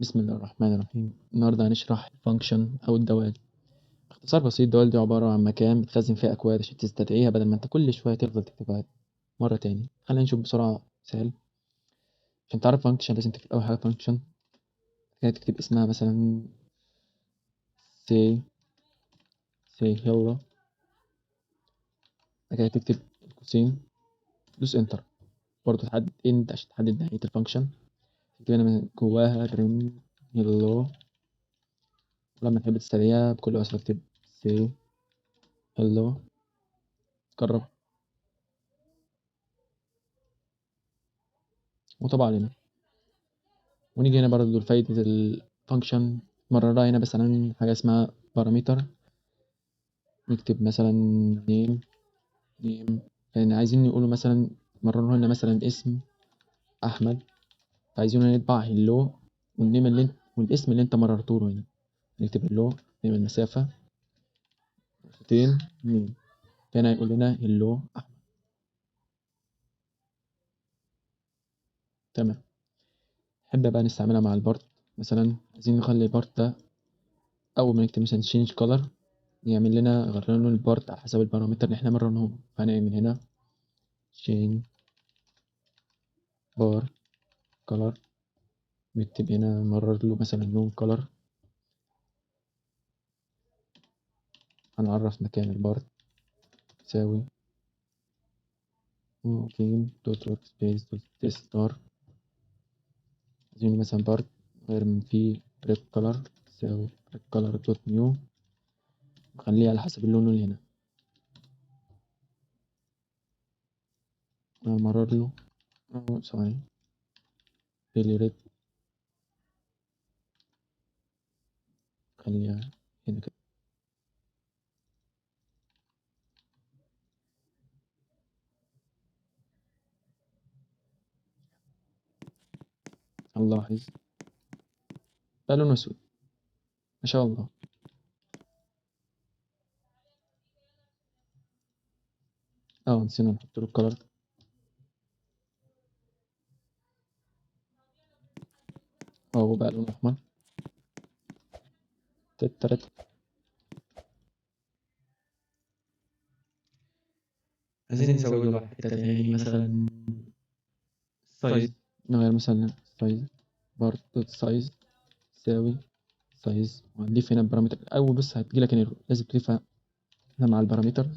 بسم الله الرحمن الرحيم. النهارده هنشرح function أو الدوال. باختصار بسيط، الدوال دي عبارة عن مكان بتخزن فيه أكواد عشان تستدعيها بدل ما أنت كل شوية تفضل تكتبها مرة تاني. خلينا نشوف بسرعة مثال. عشان تعرف function لازم تكتب أول حاجة function، كده تكتب اسمها مثلا say say hello، بعد كده تكتب القوسين، دوس enter، برضه تحدد end عشان تحدد نهاية ال function، تكتب هنا من جواها print hello. لما تحب تستدعيها بكل بساطة تكتب say hello، جرب وطبعا علينا. ونيجي هنا برضه لفايدة ال function، مررها هنا مثلا حاجة اسمها parameter، نكتب مثلا name name، لأن عايزين نقوله مثلا مرروا لنا مثلا اسم أحمد، فعايزين نطبع hello وال name اللي انت والاسم اللي انت مررته له هنا، نكتب hello نعمل مسافة نقطتين name، هنا هيقول لنا hello أحمد. تمام. نحب بقى نستعملها مع ال part، مثلا عايزين نخلي ال part ده أول ما نكتب مثلا change color يعمل لنا غير لنا ال part على حسب ال parameter اللي احنا مررناه، فهنعمل هنا change bar color، نكتب هنا نمرر له مثلا لون color، هنعرف مكان ال part تساوي game dot workspace dot test bar، عايزين مثلا part غير من فيه brick color تساوي brick color dot new، نخليه على حسب اللون اللي هنا، نمرر له ثواني really red، خليها هنا كده. هنلاحظ ده لونه اسود ما شاء الله. نسينا نحط له ال color. هو بقى لونه احمر. تلات. عايزين نزود له حتة تاني مثلا size، نغير مثلا size part dot size تساوي size، وهنضيف هنا parameter. أول بس هتجيلك هنا لازم تضيفها هنا مع ال parameter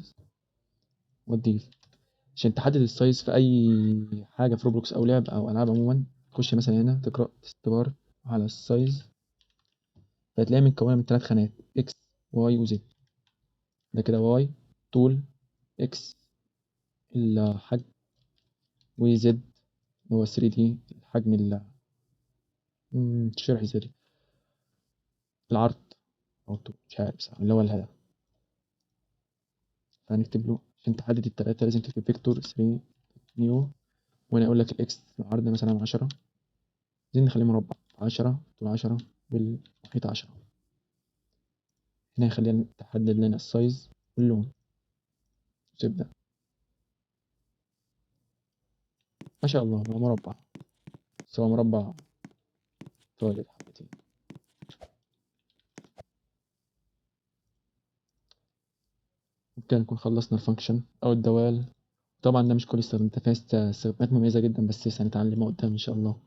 وتضيف عشان تحدد ال size في أي حاجة في روبلوكس أو لعب أو ألعاب عموما. تخش مثلا هنا تقرأ test bar على ال size، فهتلاقيها متكونة من 3 خانات X Y و Z. ده كده Y طول، X الحجم، و Z اللي هو 3D الحجم شرح ازاي العرض أو الطول مش عارف صح اللي هو الهدف. فهنكتب له عشان تحدد التلاتة لازم تكتب vector 3 new، وأنا أقول لك ال X العرض مثلا 10، عايزين نخليه مربع 10 طول 10 والمحيط 10. هنا يخلينا تحدد لنا ال size واللون. تبدأ ما شاء الله هو مربع، بس هو مربع طالب حبتين. ممكن نكون خلصنا ال function أو الدوال. طبعا ده مش كل استخدامات، فيها استخدامات مميزة جدا بس لسه هنتعلمها قدام إن شاء الله.